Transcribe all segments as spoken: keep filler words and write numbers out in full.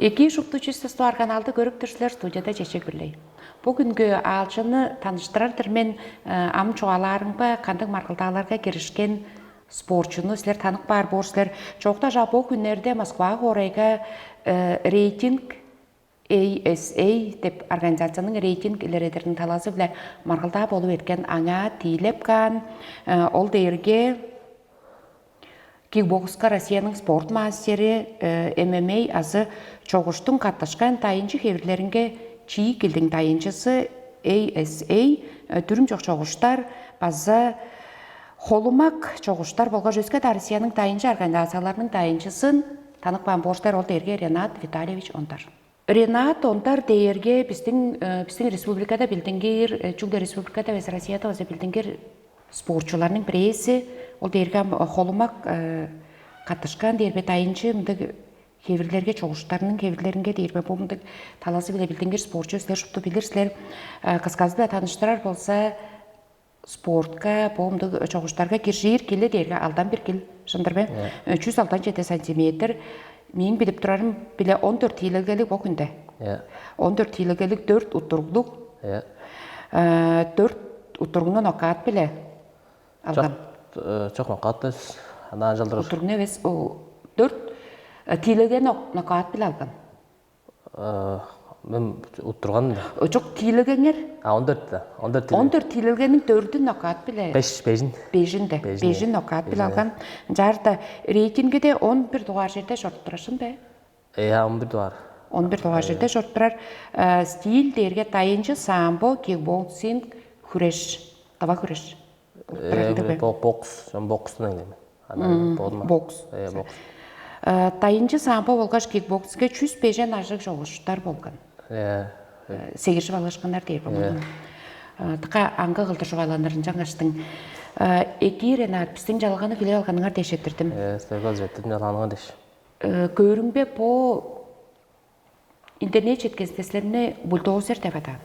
Эки шупту чүс тусту арганалды көрүп тур силер студияда чечек билей. Бу күнгү аалчыны таныштырар-дыр мен. Ам чугаалаарымга кандыг маргылдааларга киришкен спортчуну силер танып каар боор силер. Чогда жа бу күннерде Москва хоорайга рейтинг A S A деп организацияның рейтинг илередерин талазы-биле маргылдаа болуп эрткен аңаа тиилеп каан. Ол дээрге кикбокска Россияның спорт мастери, М М А азы чогуштуң каттышкан дайынчы хевирлеринге чиик килдиң дайынчысы A S A, дүрүм чок чогуштар база холумак чогуштар болгаш өске-даа Россияның дайынчы организацияларының дайынчысын танып каан боор силер, ол дээрге Ренат Витальевич Ондар. Ренат Ондар дээрге биздин биздин республикада билдингир, чүгле республикада эвес, Россияда база билдингир спортчуларның бирээзи. Ол дээрге ам холумак каттышкан дээрбе дайынчы мындыг хевирлерге, чогуштарның хевирлеринге дээрбе, бу мындыг талазы-биле билдингир спортчу, силер шупту билир силер. Кысказы-биле таныштырар болза, спортка, бо мындыг чогуштарга киржир киле дээрге алдан бир кил, шындыр бе? Чүс алдан чеде сантиметр. Мээң билип турарым биле он дөрт тиилелгелиг бо хүнде. Он дөрт тиилелгелиг, дөрт уттуруглуг. Дөрт уттуругну нокаат биле алган. Чок, нокаат эвес. Ана анчалдыр. Уттуругну эвес, дөрт тиилелге нокаат биле алган. Мен уттурган да. Чок, тиилелгеңер. А он дөрт да. Он дөрт. Он дөрт тиилелгениң дөрдүн нокаат биле. Беш, бежин. Бежин де. Бежин нокаат биле алган. Ынчаарда рейтингиде он бир дугаар черде чоруп турар, шын бе? Э, он бир дугаар. Он бир дугаар черде чоруп турар. Стиль дээрге дайынчы, самбо, кикбоксинг, хүреш, тыва хүреш. Бокс, бокстан эңдеме. Бокс. Э, бокс. Дайынчы самбо болгаш кикбокске чүс бежен ажыг чогуштар болган. Сегиржип алгашканнар дээр болган. Тыка аңгы кылдыр чугааланырын жаңаштың. Эки, Ренат, биздин жалганы билип алганыңар дээш эрттирдим. Э, силерге алчеттирдим жалгааныгар дээш. Көрүңбе, бо интернет четкезинде силерни бульдозер деп адаан.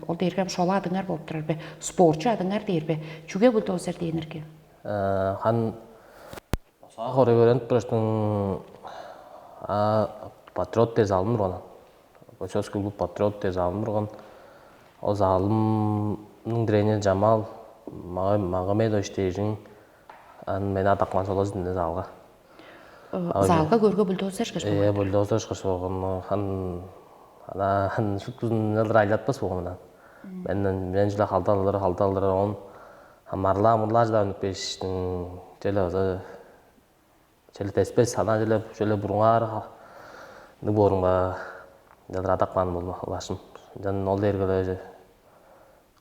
Ол дээрге ам шола адыңар болуп турар бе? Спортчу адыңар дээр бе? Чүге бульдозер дээнирге? Хан саа хоорай көренип тураштың, патриот дээр залым турган. Бойцовский клуб патриот дээр залым турган. Ол залымның тренери Жамал Магомедович дээжиң. Ан мен адакман солозун залга. Залга көргө бульдозер ышкаш болган. Э, бульдозер ышкаш болган. Хан ана хан шуткузун нылдыр айлатпас болган ана. Мен мен жиле халдалдыр, халдалдыр он хамарлаа мурлаа жыда өнүп бештиң. Челе база челе теспес ана челе челе бурунгаар ны боруңба. Нылдыр адакман болма улашым. Жан ол дергеле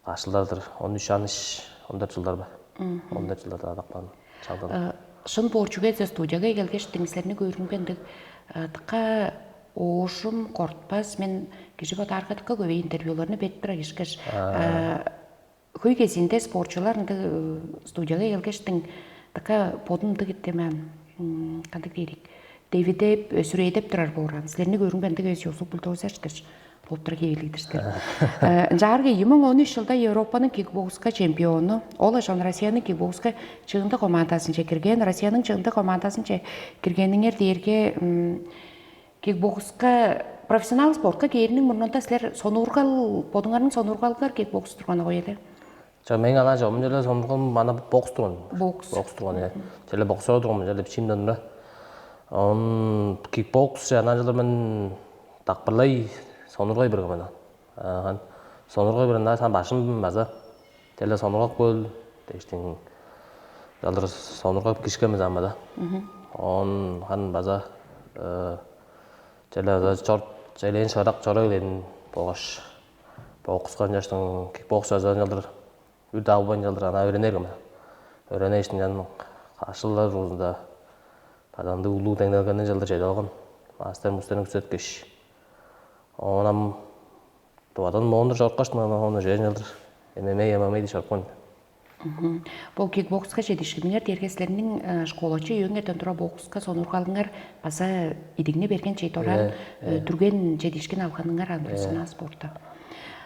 каш жылдардыр, он үч аныш, он дөрт жылдар бар. Он дөрт жылдарда адакпан чалдым. Шын боорчуга эзе студияга келгеш, деңислерни көрүнгендиг. Тыка оожум кортпас, мен кижи бодаарга тыка көбей интервьюларны бетип турар ишкеш. Хөй кезинде спортчулар ындыг студияга келгештиң, тыка бодун ындыг иттеме, кандыг дээрик, девидеп, сүрээдеп турар бооран. Силерни көрүнгендиг эс ёзуг бульдозер ишкеш. Болуп тура хевелигдирсиздер. Ынчаарга ийи муң он үч жылда Европаның кикбокска чемпиону, ол ошон Россияның кикбокска чыынды командасынче кирген, Россияның чыынды командасынче киргениңер дээрге кикбокска, профессионал спортка кээриниң мурнунда силер сонуургал, бодуңарның сонуургалыңар кикбокс турган огой эле. Чо мен ана жомун желе сонурган мана бокс турган. Бокс. Бокс турган, э. Желе боксер турган, желе бичимден ура. Он кикбокс анан желе мен дакпырлай сонургай бирге мен. Хан сонургай бир ана сан башым база. Желе сонургап көл дештиң. Жалдыр сонургап кишкем замада. Он хан база э желе база чорт желен шырак чора келген болгаш бокско ынчаштың кикбокс жазган жалдыр үр дагбайн жалдыр ана өөренергем. Өөренээштиң жан кашылар узунда баданды улуу деңнелгенден жалдыр чеде алган. Мастер мустерин күзеткеш. Оонам дубадан моонур чорупкаштың ана ону жен жалдыр эмемей эмемей диш орупкан. Бул кикбокска жетишкиниңер дээрге силерниң школачы үйөңерден тура бокска сонургалыңар база идигни берген чей дораан дүрген жетишкин алганыңар андырсына спортта.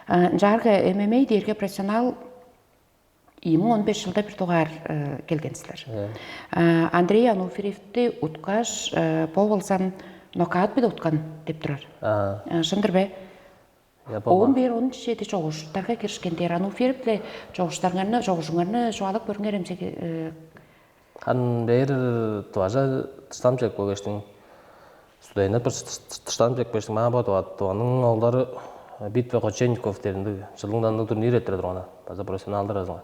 Ынчаарга эмемей дээрге профессионал ийи муң он беш жылда бир дугаар келген силер. Андрей Ануфриевти уткаш, бо болзам нокаут биле уткан деп турар. Шындыр бе? Оон бээр он чеди чогуштарга киришкен дээр. Аны уфереп-ле чогуштарыңарны, чогужуңарны чугаалап көрүңер эмчеге. Хан бээр тыважа тыштам чек болгештиң, студеннер бир тыштам чек болгештиң, маа бо тываның оолдары битва кочевников дээринде чылыңдан турнир эрттире турган. База профессионалдар азыңа.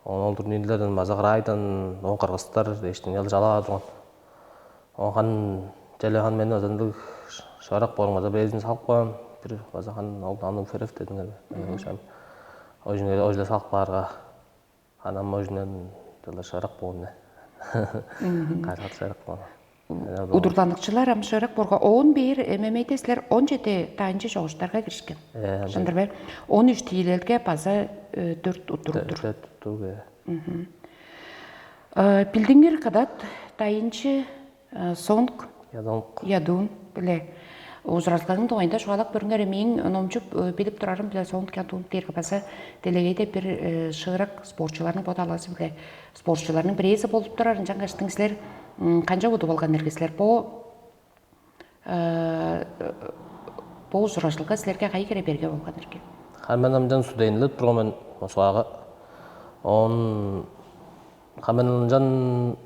Оон ол турнирлерден база кырайдан оон кыргыздар дээштиң чалчалаа турган. Оон хан чале хан мени база ындыг шыгарак бооруң база бирээзин салып каан. Бир база хан ол аны уферев дедиңер бе? Ошам ожуне ожула салып каарга, хан ам ожунан дылда шыгарак боон не. Кажат шыгарак боон. Удурланыкчылар ам шыгарак боорга, оон бээр ММА-де силер он чеди дайынчы чогуштарга киришкен. Шындыр бе? Он үч тиилелге база төрт уттуруп тур. Төрт уттуруп. Билдиңер кадат дайынчы сонг Ядонг. Ядуун биле ужуражылгаңның дугайында чугаалап көрүңер. Мээң номчуп билип турарым биле сонг Ядуун дээрге база делегейде бир шыырак спортчуларның бодалазы биле спортчуларның бирээзи болуп турар. Ынчангаш силер канчап удуп алган эрге силер бо бо ужуражылга силерге кайы кере берге болган эрге? Хан мен амчан студенилеп турган мен Москвага. Он хан мен амчан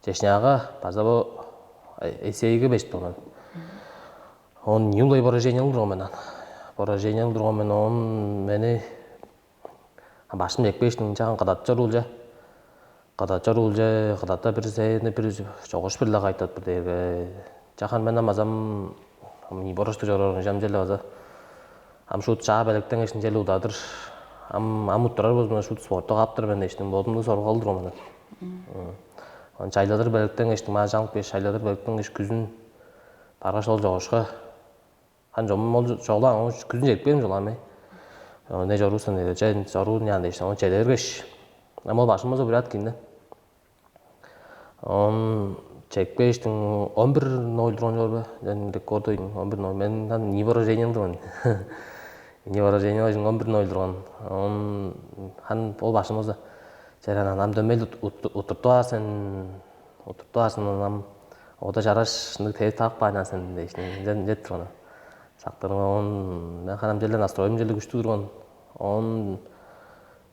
Чечняга база бо эсейге бешип турган. Он ньюлай поражение кылдырган мен ан. Поражение кылдырган мен он мени башым чекпээштиң чаган кыдатчар уулча. Кыдатчар уулча кыдата бир сээни бир чогуш бир-ле кайтат бир дээрге. Чахан мен амазам борочту чорорун чамче-ле база. Ам шут чаа белектенгеш ынча-ла удадыр. Ам ам уттурар болзумза шут спорту кааптыр мен дээштиң бодумну соргуп алдыр омундан. Ан чайладыр белектенгештиң маа чаңып кеш чайладыр белектенгеш күзүн баргаш ол чогушка хан чомум ол чогулаан күзүн чедип келим чугаамай. Не чоруусан деди че чоруур няан дээштиң ону чеде бергеш ам ол башым болза бурят кийин да. Он чекпээштиң он бир ноль турган чор бе? Мен рекорд ойдум он бир ноль. Мен там не поражением турган. Не поражение ойдум он бир ноль турган. Он хан ол башым болза, чаран анам дөмей уттуртуп аар сен, уттуртуп аар сен анам. Ода чараш ындыг тээп таап каан сен дээш, ынча турган. Сактырыңа он мен ханам челе настроем челе күштүг турган. Он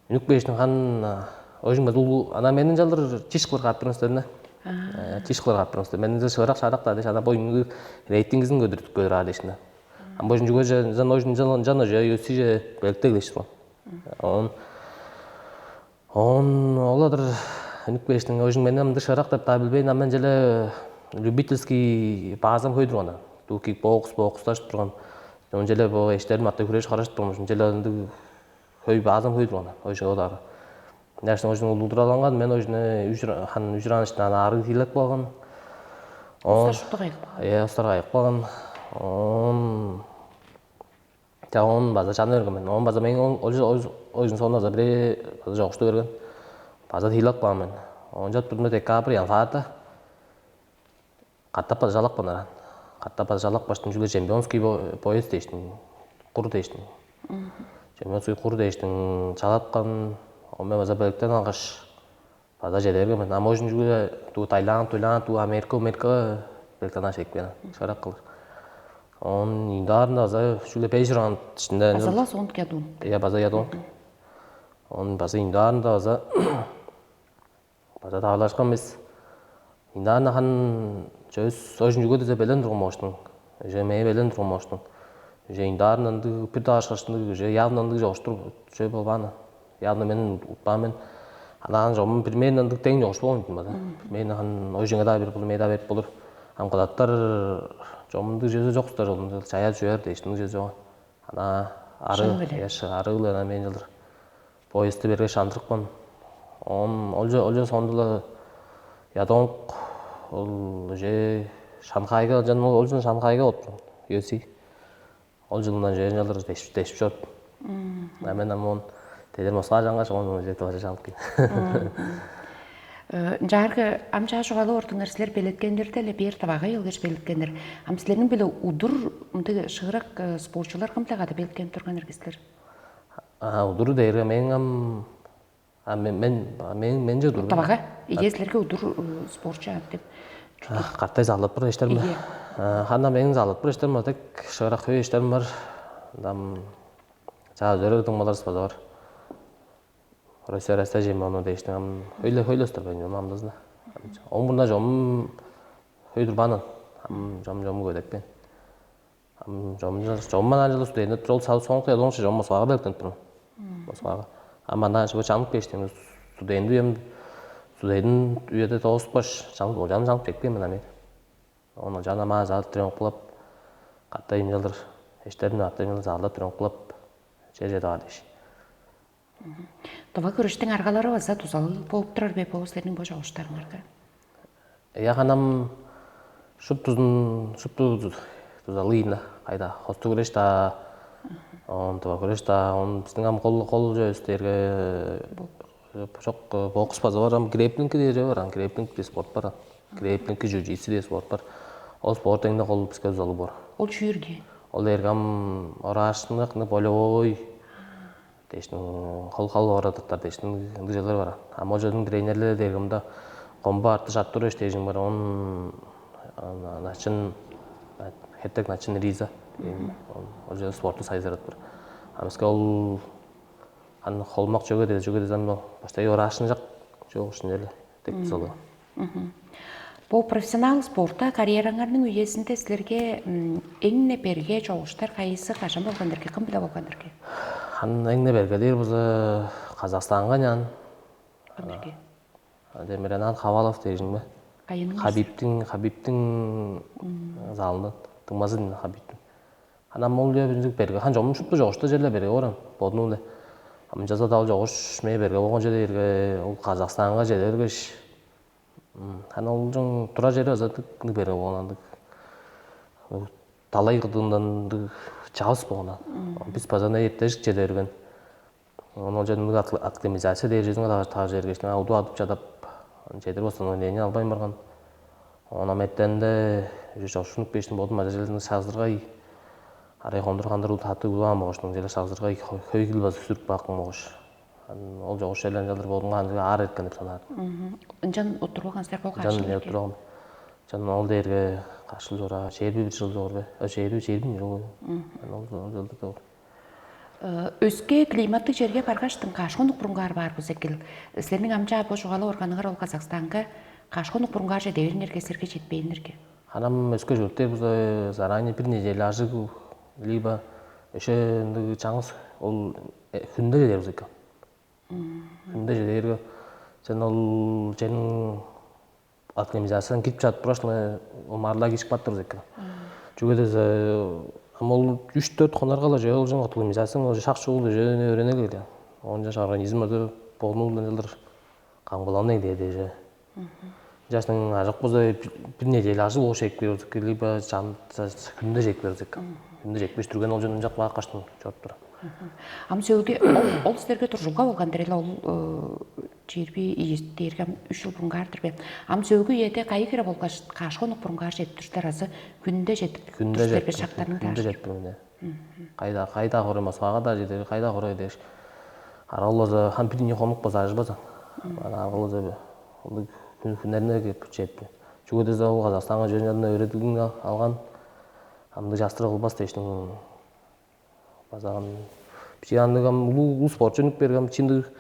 Үнүп кээштиң хан ожуңмеди улуу ана мени ынчалдыр чиш кылыр каап турмас дедим да. Чиш кылыр каап турмас мен ынча шыырак шаадак даа дээш ана бо үнүгү рейтингизин көдүртүп көөр аа дээшин да. Ам бо чүнчүгө ынчан ожун ынчан ынчан ожа UFC же белектег дээш турган. Он он ол адыр үнүп кээштиң ожун мени ам шыырак деп даа билбейн ам мен челе любительский базам хөй турган. Ду кикбокс боксташып турган. Ончеле бо эштерим ата хүреш караш турган. Ончеле ындыг хөй баазам хөй турган. Ой шыгылар. Няшны ожун улудураланган мен ожуну үжүр хан үжүр анышты аны арыг тиилеп калган. Он Устар шупту кайгып. Э устар кайып калган. Он Та он база чаны берген мен. Он база мен ожун сону база бире база жогушту берген. База тиилеп калган мен. Он жат турдум декабрь январда Катап база жалапкан аран. Катап база жалапкаштың чүгле чемпионский пояс дээштиң, кур дээштиң. Чемпионский кур дээштиң жалапкан, оме база белектен алгаш, база чеде берген мен. А может чүгле ту Таиланд, Таиланд, ту Америка, Америка белектен алгаш экпен. Шарак кылыр. Он индаарында база чүгле беш раунд ичинде. Базала сондук ядуун. Я база ядуун. Он база индаарында база База таалашкан бис. Индаан ахан чөс сожун чүге дизе белен турган болуштуң. Уже мээ белен турган болуштуң. Уже индаарын ындыг бир даашкаштындыг уже явно ындыг жогуштур чөй болбааны. Явно мен утпаан мен. Анаан жомун примерно ындыг дең жогуш болгон база. Мен ахан ой жеңе даа бир бул мээ даа берип болур. Ам кыдаттар жомундуг чөзү жок устар жолун чая чүер дээш ындыг чөзү жок. Ана ары Шын беле. Яш ары ылы ана мен жылдыр. Поездди берге шандырыпкан. Он олчо олчо сондула ядонг ол уже Шанхайга жан ол жын Шанхайга отпун. Юси. Ол жылындан жөн жылдыр дешип дешип чорт. А мен ам он тедер Москва жангаш он уже тоже жалып кел. Ынчаарга ам чаа чугаалап ордуңар силер белеткендерде эле бээр табагай ол кеш белеткендер. Ам силерниң биле удур мындай шыырак спортчулар кымда када белеткенип турган эргистер? А удур дээрге мен ам а мен мен мен менче удур. Табага эге силерге удур спортчу ат деп Катай залдап бир эштерим бар. Ханам эң залдап бир эштерим бар, дег шыгырак хөй эштерим бар. Ам чаа өзөрү дыңмаларыс база бар. Россия Россия жем ону дээштиң ам хөйле хөйлөстүр бен жом амдызына. Омурна жом хөй турбаанын. Ам жом жом көдекпен. Ам жом жомман анчылы студент ол сал соңку элончу жом Москвага белгденип турмун. Москвага. Ам андан чыгып чанып кештим. Студент уям студент үйеде тооспаш, чанып ол жам чанып чекпейм мен ами. Ону жана маа зал тренировкалап, каттай ынчалдыр эштерин каттай ынчалдыр залда тренировкалап, чер чеде бар дээш. Тыва күрүштүң аргалары база дузалыг болуп турар бе бо силерниң бо чогуштарыңарга? Я ханам шуптузун шупту дузалыйын да. Кайда хостуг күреш да, он тыва күреш да, он биздин ам кол кол чөбүс дээрге жок бокс база бар, ам греплинг дээр бар, ам греплинг бир спорт бар. Греплинг, джиу-джитсу дээр спорт бар. Ол спорт эң кол бизге дузалыг бар. Ол чүүрге? Ол дээрге ам ораашынак болевой дээшниң хол хал орадыктар дээшниң ындыг чыглар бар. А может тренерлер дээрге мында комбо арты шаттыр өш дээжиң бар. Он начин хеттек начин риза. Ол спорту сайзырат бар. Амыска ол аны холмак чөге деди чөге дезем баштай ораашынчак чок ушун эле тек солу. Бу профессионал спортта карьераңарның үезинде силерге эң-не берге чогуштар кайысы кажан болган дерге, кым биле болган дерге? Аны эң-не берге дээр буза Казахстанга нян. Кым берге? Демир Анан Хавалов дээжиң бе? Кайының? Хабибтиң Хабибтиң залында дыңмазы дин Хабибтиң. Анан ол үе биринчи берге хан чомун шупту жогушту жерле берге оран бодунуң эле. Ам жаза дал жогуш мээ берге болгон жерге ол Казахстанга жедергеш. Хан олжуң тура жери азаттык берге болгон андык. Далай кыдыындан чавыс болгон. Биз база эптешик жеде берген. Ону ол жерден акклиматизация дээр жеринге таар жергештен удуп адып чадап, чедир восстановление албайн барган. Оон аметтенде уже чоршунуп кээштин бодум ажа-желден шагзыргай, арай хондур хандыр таты улаан болгоштун желе шагзыргай хөй кыл база сүрүп бааккан болгош. Ол жогуш элен жалдыр бодумга андыга аар эткен деп санаар. Ынчан уттуруп алган силер кол Жан кашын не уттуругум. Жан ол дээрге кашыл жора, чээрби бир жыл жоор бе? Чээрби чээрби жыл. Ол ол жылдыр. Өске климаттыг черге баргаштың каш хонук бурунгаар баар бу секил? Силерниң амча бо чугаалап органыңар ол Казахстанга каш хонук бурунгаар чеде бериңерге силерге четпээннерге? Анам өске чурттар буза заранее бир неделя ажыг либо еще ындыг чаңгыс ол хүндө чедербиз экен. Хүндө чедерге сен ол сенин акклиматизациядан кирип чаатып тураш омарлаа кижип каптырбыз экен. Чүге десе ам ол үч-төрт хонарга-ла жөө болчуң акклиматизацияң ол шак шуул жөөнү өөренелер. Оон жаш организм ады болнуулдан жылдыр каңбыланныг дээди же. Жаштың ажык болза бир неделя ажыл болуш эки бердик либо чам күндө жек бердик. Күндө жекпеш түрген ол жөнүн жак бааккаштым чоруп тура. Ам сөөлгү ол силерге туржулга болган дерел ол чирби ийис дээрге ам үч жыл бурунгаардыр бе? Ам сөөлгү үеде кайы кире болгаш каш хонук бурунгаар жетип тур силер азы күндө жетип Күндө тур силерге жетпир. Шактарың Күндө таар. Жетпир мына. Кайда кайда хорой Москвага да жетер, кайда хорой дээш. Араллаза хан битине хомук база ажыбаза. Ана аргалаза бе. Ол күннерне кеп жетти. Чүге десе ол Казахстанга жөн жадына өредигин алган. Амды жастыр кылбас дээштин. Базаган бичи андыгам улуу улус бор чөнүк бергем чындыг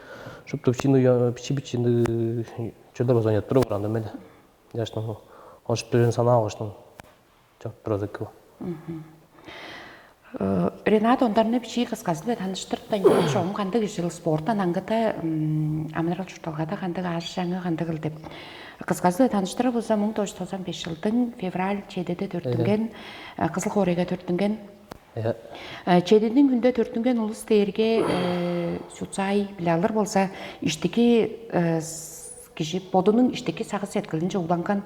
шуптук чындыг бичи бичи ындыг чөлдөр база ойноп туруп барган мен. Жаштан коншуп турган санаа алгаштан чоп турады эки. Ренат ондарны бичии кысказы-биле таныштырып чогум кандыг ижил спорттан аңгыда амырал чуртталгада кандыг аажы жаңы кандыгыл деп кысказы-биле таныштырып болза муң тогуз жүз токсон беш жылдың февраль чедиде төртүнген кызыл хоорайга төртүнген Чединиң хүнде төрүттүнген улус дээрге сюцай биле алыр болза, иштики кижи бодунуң иштики сагыш сеткилинче уланган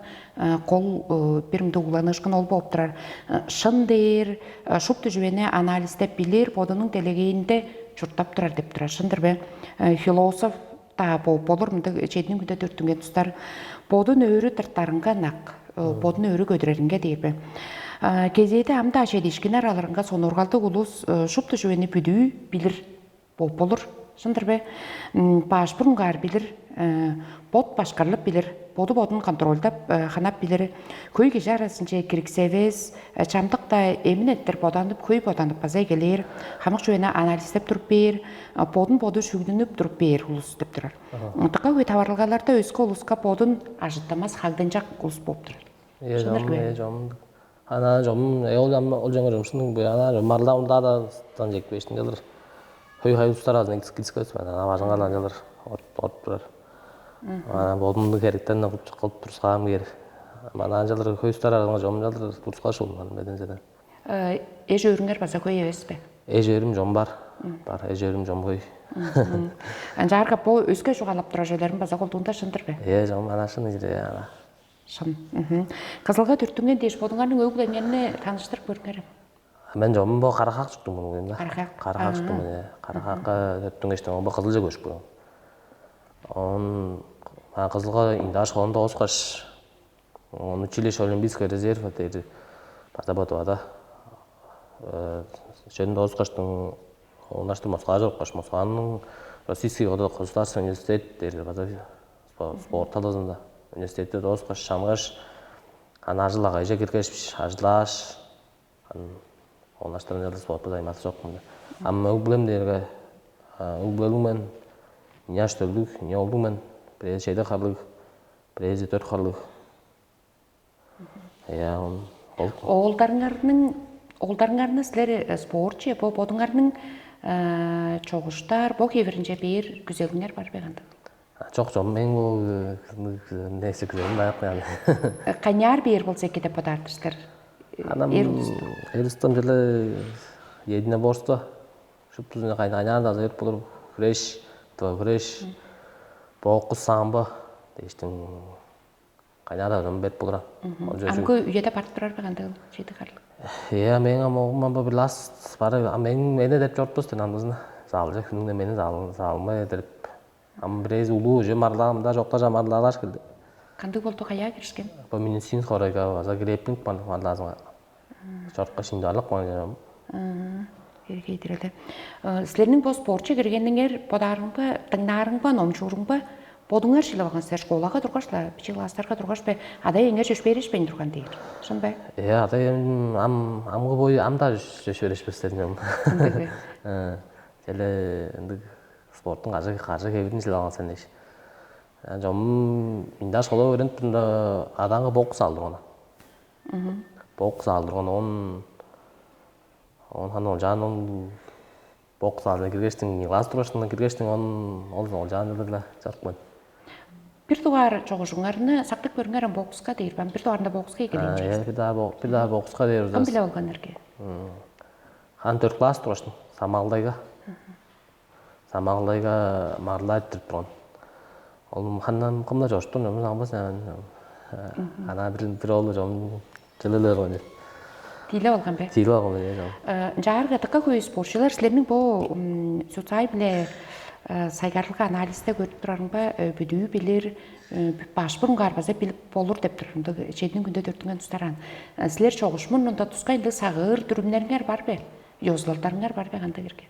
кол бир мындай уланыышкын ол болуп турар. Шын дээр, шупту чүвени анализдеп билир, бодунуң делегейинде чурттап турар деп турар. Шындыр бе? Философ та болур мындай чединиң хүнде төрүттүнген тустар бодун өөрү тыртарынга ынак, бодун өөрү көдүреринге дээр бе? Кезээде ам-даа чедиишкиннер алырынга сонуургалдыг улус шупту чүвени бүдүү билир болуп болур. Шындыр бе? Баш бурунгаар билир, бот башкарлап билир, боду бодун контрольдап ханап билир, хөй кижи арасынче кириксевес, чамдыкта эмин эттир боданып, хөй боданып база эгелээр, хамык чүвени анализдеп туруп бээр, бодун боду шүгдүнүп туруп бээр улус деп турар. Дыка хөй таварылгаларда өскө улуска бодун ажыттамас хагдынчак улус болуп турар. Шынар Эжом, бе? Эжом. Ана жом ол жам ол жаңа жомшунуң бе ана марлаамдаа да дан жекпештин жалыр. Хөй хай устар азын экскискөс мен ана бажыңга дан жалыр. От от турар. Ана бодумду кериктен кылып кылып турскаам кээр. Ана жалыр хөй устар азынга жом жалыр турскаш ол мен беден жадан. Эш өөрүңер база хөй эвес бе? Эш өөрүм жом бар. Бар эш өөрүм жом хөй. Анчаарга бу өске чугаалап турар чүвелерин база колдуунда шындыр бе? Э жом ана шын ижире ана. Шын. Кызылга түрттүнген дээш бодуңарның өг-бүлеңерни таныштырып көрүңерем. Мен жомун бо карахак чуктум муну да. Карахак. Карахак чуктум муну. Карахакка төрттүн эштен бо кызылча көшүп көрөм. Он кызылга индаш холунда оскаш он училище Олимпийского резерва деди база бо Тывада. Жөнүндө оскаштың онаштым Москва чорупкаш Москваның Российский государственный университет деди база спорт талазында университетте дооскаш шамгаш аны ажыл агайже киргеш ажылааш онаштан спорту займаться жокмун. Ам өг билем дээрге өг бөлүң мен няш төлдүг не олдуң мен бирээзи чеди харлыг бирээзи төрт харлыг. Я ол Оолдарыңарның оолдарыңарны силер спорт же бо бодуңарның чогуштар бо хевиринче бээр күзелиңер бар бе кандай? Чок чок мен бул нээсе күзелим аяк яны. Каняар бээр болза эки деп бодаар-дыр силер. Анам Эр улусту. Эрустам деле единоборство шуптузуна кайнаан аза берип болур. Хүреш, тыва хүреш, боокку самбо дээштиң кайнаан аза берип болур. Амгы үйеде барып турар бе кандай ол жети карлык? Иә, мээң ам оогум ам бир лас бары ам мени деп чоруппус ден амдызын заалча хүнүңде мени заалыма эдирип ам бирээзи улуу уже марлаамда чокта жамарлаалаш келди. Кандыг болду каяа киришкен? Бо минусин хоройга база греппинг марлаазыңар. Чорукка шиңдарлык маңчырам. Эргейдиреле. Силерниң бо спортчу киргениңер бодаарыңба, дыңнаарыңба, номчууруңба, бодуңар шилип алган силер школага тургаш-ла, бичи класстарга тургаш бе, ада эңер чөпшээришпейн турган дээр. Шын бе? Э, ада эм ам амгы бою ам да чөпшээришпес дедим. Ындыг бе? Э, Челе ындыг спорттуң кажы кажы кебирин шилип алган сен дээш. Чом индаш холо өөренип турда адаанга бокс алдырган. Бокс алдырган он он хан олчаан он бокс алдына киргештиң класс тургаштың киргештиң он ол олчаан жылдыгла чорупкан. Бир дугаар чогужуңарны сактып көрүңер бокска дээр бам бир дугаарында бокска экелейин Э, бир даа бо- бир даа бокска дээр Кым биле болган эрге? Хан төрт класс тургаштың самаалдайга самаалдайга марлаа иттирип турган. Ол хандан кымда чоруштун жомун албас ана бир бир оолу жом жылылыр ону Тиилеп алган бе? Тиилеп алган бе жом. Жаарга дыка хөй спортчулар силерниң бу социал биле сайгарлыгы анализде көрүп турарыңба бүдүү билир баш бурунгаар база билип болур деп тур. Ындыг чединиң күндө төртүнген тустаран. Силер чогушмун ында тускай ындыг сагыыр дүрүмнериңер бар бе? Ёзулалдарыңар бар бе кандай кирген?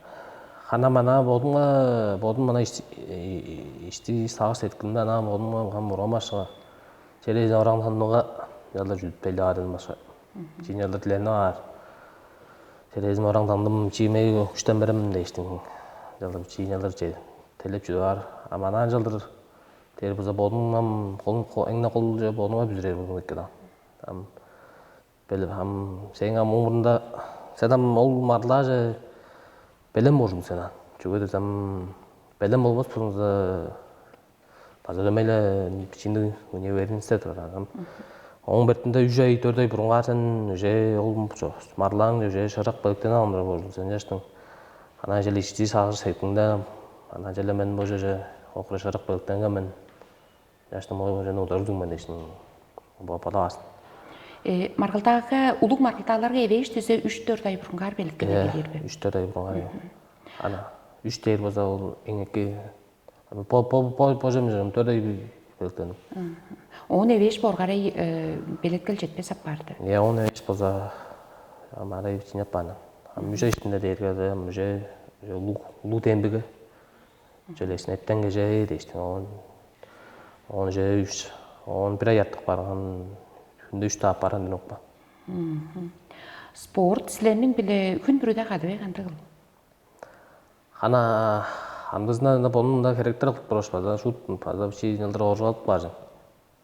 Хана мана бодуңа бодун мана ишти сагыш сеткилинде ана бодуңа кам урган башыңа. Челейин ораңданымга ялдап жүдүп белдеп аарыын башка. Чиин ялдап диленип аар. Челейин ораңдандым чиимеги күштен берем дээштиң. Ялдап чиин ялдап че телеп жүдүп аар. А манаан жылдыр дээр буза бодуңам колуң эңне кол же бодуңа бүзүрээр болуң экен. Ам Беле ам сээң ам умурунда сен ам ол марлааже белем болур сен ам. Чүге дезем белем болбос болзуңза база дөмейле бичииндиг универинсте турар ам. Ооң бертинде үч ай, төрт ай бурунгаар сен уже ол марлааң уже шырак белектенип алган болур сен чаштың. Ана ижел ичти сагыш сеткиңде ана ижеле мен бо чеже окура шырак белектенген мен. Жаштың мой божаны удурдуң мен дээшин бодавасын. Маргылдаага улуг маргылдааларга эвээш дизе үч төрт ай бурунгаар белеткелер келир бе? Үч төрт ай бурунгаар. Ана үч дээр болза ол эңекке божом жырым төрт ай белеткеним. Оон эвээш бооргаарай белеткел жетпес аппаарды. Я он эвээш болза ам арай чинеп бааны. Ам үч ай ишинде дээрге уже улуу тембиге Чөлесин эптен кеже дээштиң, оон оон же үш оон бир ай артык барган, хүндө үч таап барган ден окпа. Спорт силерниң биле хүн бүрүдө кадыбай кандыгыл? Хана амдызында бонун мында херектер кылып тургаш база шут база бичии ылдыр ооржуп алып баар.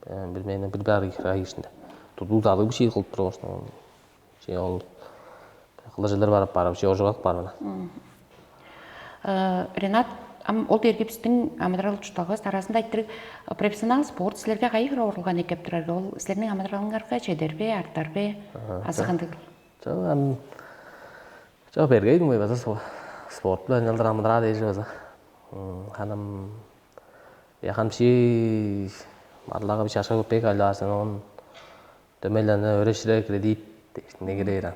Бир мени бир баар ай ишинде тудуу дагы бичии кылып тургаш, чи ол кылдыр жылдар барып барып чи ооржуп алып баар мына. Ренат, ам ол дээрге биздин амыдырал учурталгабыс аразында айтырыг, профессионал спорт силерге кайы хире оорулганы эккеп турарга, ол силерниң амыдыралыңарга чедер бе, артар бе, азы кандыгыл? Чок, ам чок, бергейдим база спорт биле ынчалдыр амыдыраа дээш база. Ханым яхан биши марлага биши ашка көппей кайлаарсын, оон дөмейлени өреш-ире кредит дээштиң негелээр ан.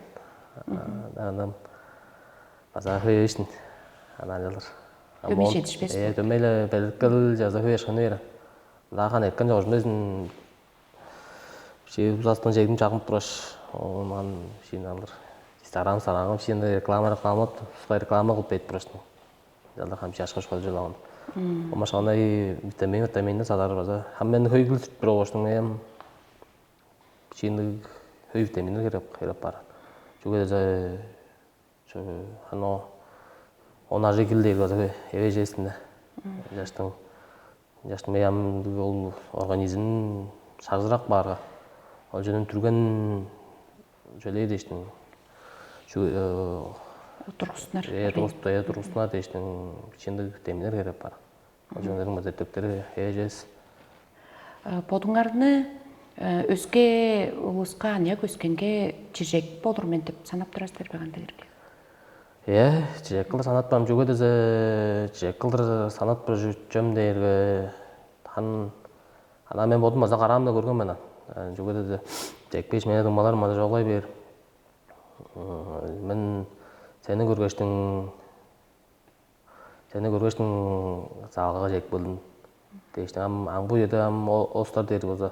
Анам база хөйөшүн ана ынчалдыр. Дөмей жетишпес. Э, дөмейле белкел жаза хөйөшкөн бээр. Ындахан эркен жожун безин. Ши узастан жегим чагынып тураш, оон шин алыр. Инстаграм сарагым шин реклама реклама тускай реклама кылып берип тураш. Жалда хам чашкаш кол жыл алган. Ома шагандай витамин витаминни садар база. Хам мен хөй кил сүрт бир оошнуң эм. Шин хөй витаминни керек керек бар. Чүге десе Чүге ано он ажыг кил дээр база эвежесинде. Жаштың жаштың мыям ол организм сагзырак баарга, ол жөнүн түрген чөлээ дээштин. Чү Тургустунар. Э тургусту э тургустунар дээштин чындыг демилер керек бар. Ол жөнүн база төктөрү эвежес. Бодуңарны өске улуска аныяк өскенге чижек болур мен деп санап турасыздар бе кандай эрге? Э, чижек кылдыр санатпам чүге дезе чижек кылдыр санат бир чөм дээрге хан ана мен бодум база караамда көргөн мен. Чүге дезе чекпеш мене думалар маза жоглай бээр. Мен сени көргөштүң Сени көргөштүң залгага чек болдум. Дээштиң ам аңгы үеде ам остар дээр болза,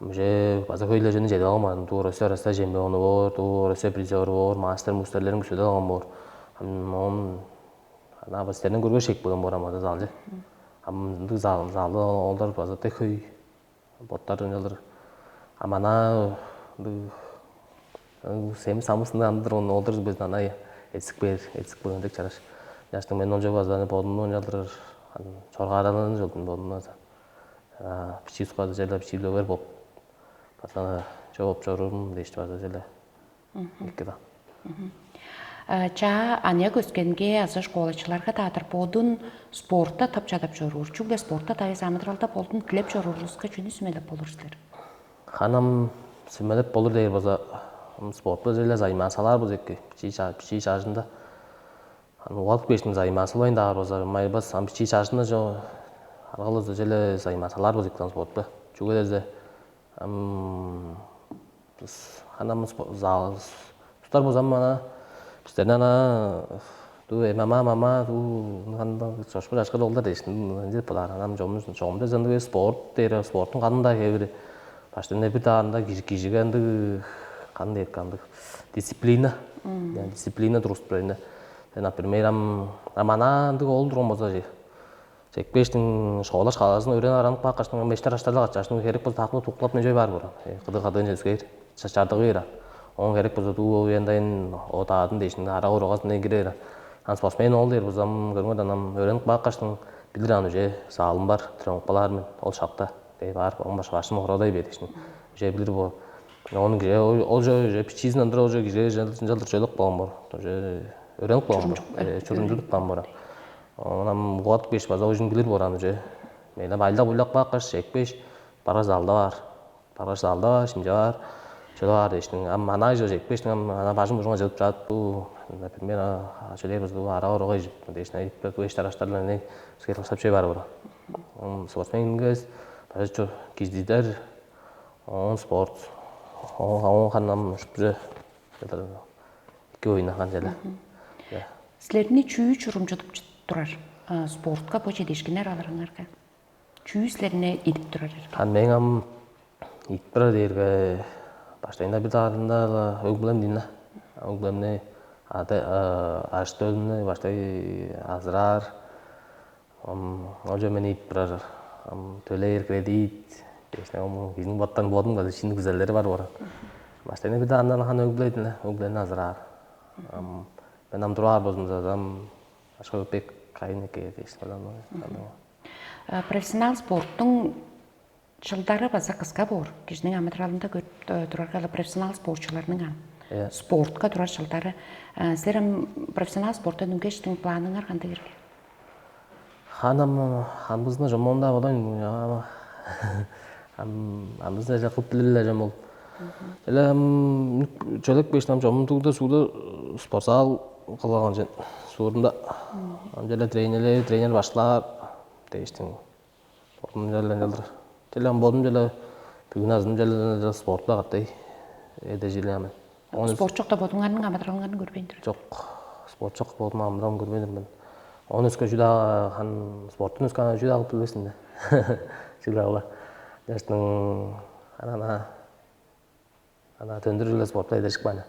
ам уже база хөйле жөнү чедип алган баар. Дуу Россия Россия чемпиону боор, дуу Россия призеру боор, мастер мустерлерин күзедип алган боор. Ам он ана стерден көргөш чек болган боор ам база залчы. Ам ындыг зал залды олдар база дег хөй. Боттар ынчалдыр аманаа ындыг семи самысындан андыр ону олдур безин анай эцик бээр эцик бөөн дег чараш. Жаштың мен онча база бодумну ынчалдыр чоргааранын чолдун бодумну база бичии суккада черле бичии билип бер болуп база чогуп чорурум дээш база черле эки да. Чаа аныяк өскенге азы школачыларга-даадыр бодун спортта тып чадап чоруур. Чүгле спортта-даа эвес амыдыралда болдун дилеп чоруурувуска чүнү сүмелеп болур силер? Ханам сүмелеп болур дээр болза, спортта деле заниматься-лаар болза эки. Бичии ча- бичии чажында аны угалып кээштиң заниматься-лайн даар болза, майбас ам бичии чажында жо аргалазы деле заниматься-лаар болза эки спортта. Чүге дезде ам Ана мыс зал устар болзам ана бистерни ана ду мама мама ду чошпу чашкы долдар дээшин деп булар анам чомун чогум дезен спорт дээр спорттун канында кээ бир баштан бир даанда кижиге ындыг кан дээр кандыг дисциплина дисциплина тургузуп турар. Например ам ам ана ындыг ол турган болза Чекпээштиң школа шкалазын өөренип аранып каапкаштың мештер аштарлыг ачаштың херек болза таакпы туктап мен чөй баар боор. Кыдыг кадыын чөскээр, чардыгы бээр. Оон херек болза дуу уяндайын одаадын дээшин ара уругазын эңгирээр. Ан спортсмен ол дээр бузам көрүңөр анам өөренип каапкаштың билир аны уже заалым бар, тренировкалаар мен ол шакта. Дей баар, оң башка башым хородай бээр дээшин. Уже билир бо. Ону киже ол же уже бичиизин андыр ол же киже ынчалдыр чөлөк болгон боор. Уже өөренип болгон боор. Чурумчулук каан боор. Онам угаадып кээш база оожун билир боор аны че. Мээден байлдап уйлап каапкаш, экпеш, бара залда баар. Баргаш залда баар, шимче баар. Чыда баар дээштиң. Ам анаа чыгыш экпештиң ам ана бажым ужуңа чыгып чаат бу, например, чөлээ бызы ара орогой дээштиң. Эшти араштарлар не скетлашап чөй баар боор. Спортсменгес бажы чо киздидер, он спорт, он ханнам ушуп же. Эки ойнаган чале. Силерни чүү чурумчудуп турар спортка бо чедишкиннер алырыңарга? Чүү силерни идип турар эрге? Ан мээң ам идип турар дээрге баштайында бир даарында өг билем дейн да. Өг билемни ады ажыт өлүмнү баштай азыраар. Ол же мен ийип турар, төлээр кредит дээшне, кижиниң боттан бодум кады шин күзелдери бар боор. Баштайны бир андан хан өглейдин, өглени азыраар. Мен ам тураар болзумза, ам ашка өпек кайын эке дээшне. Профессионал спорттуң чылдары база кыска боор. Кижиниң амыдыралында көрүп турарга, профессионал спортчуларның ам спортка турар чылдары. Силер ам профессионал спорттан үнгештиң планыңар кандай ирги? Ханам хамбызына жомонда болойн. Хамбызына жакып билиле жомол. Эле чөлөк бештам жомун тугда сууда спортзал кылган сен суурунда. Ам желе тренерлери тренер башлаар дээштиң. Бодум желе жалдыр. Желе ам бодум желе бүгүн азым желе спортла каттай эдежили ам. Спорт чокта бодуңарның амыдыралыңарны көрбейн тур. Жок. Спорт чок бодум амыдыралым көрбейн тур мен. Ону өскө жүдаа хан спорттун өскө ана жүдаа кылып билбесин да. Чыгдагыла. Жаштың анана ана төндүр эле спортла эдешик бааны.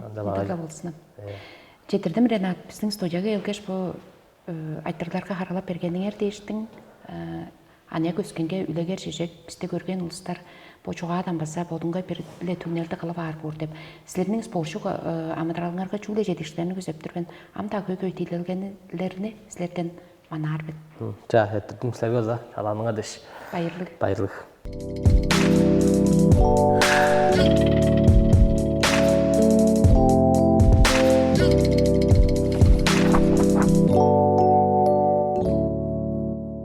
Андабай. Болсун. Жетирдим Ренат, биздин студияга келгеш бу айтырларга харалап бергениңер дээштиң. Аныяк өскенге үлегер чижек бисти көрген улустар бо чугаадан база бодунга бир-ле түңнелди кылып аар боор деп. Силерниң спорчук амыдыралыңарга чүгле жетииштерни күзеп тур мен. Ам-даа хөй-хөй тиилелгенилерни силерден манаар мен. Чаа, эттирдим силерге база чалааныңар дээш. Байырлыг. Байырлыг.